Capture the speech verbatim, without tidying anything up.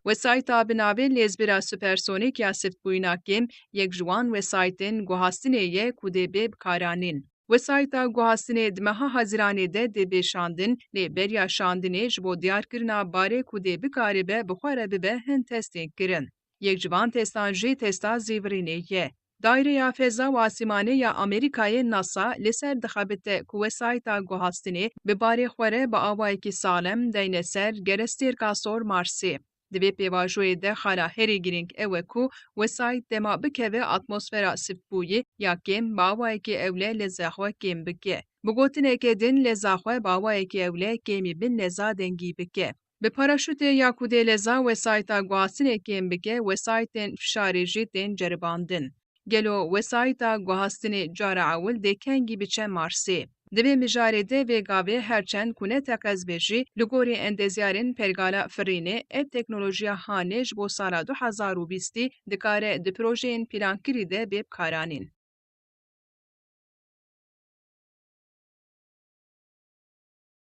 Wesayîta bi navê lêzbira supersonîk ya siftbûyîna kêm yek ji wan wesayîtên guhastinê ye ku dê bê bikaranîn. Wesayîta guhastinê di meha Haziranê de dê bê şandin, lê beriya şandinê ji bo diyarkirina barê ku dê bikaribe bi xwe re bibe hin testên kirin. Yek ji van testan jî testa zêvirînê ye. Daîreya Feza û Asîmanê ya Amerîkayê NASA li ser dixebite ku wesayîta guhastinê bi barê xwe re bi awayekî saxlem deyne ser gerestêrka sor Marsê. Di vê pêvajoyê de xala herî girîng ew e ku wesayît dema bikeve atmosfera siftbûyî ya kêm bi awayekî ewle leza xwe kêm bike. Bi gotineke din leza xwe bi awayekî ewle kêmî bin leza dengî bike. Bi paraşûtê ya ku dê leza wesayîta guhastinê kêm bike, wesayîtên fişarê jî tên ceribandin. Gelo wesayîta guhastinê cara ewil dê kengî biçe Marsê? Di vê mijarê de vê gavê her çend ku ne teqez be jî, li gorî endezyarên pergala firînê, ev teknolojiya hanê ji bo sala du hezar û bîstî dikare di projeyên pîlankirî de bê bikaranîn.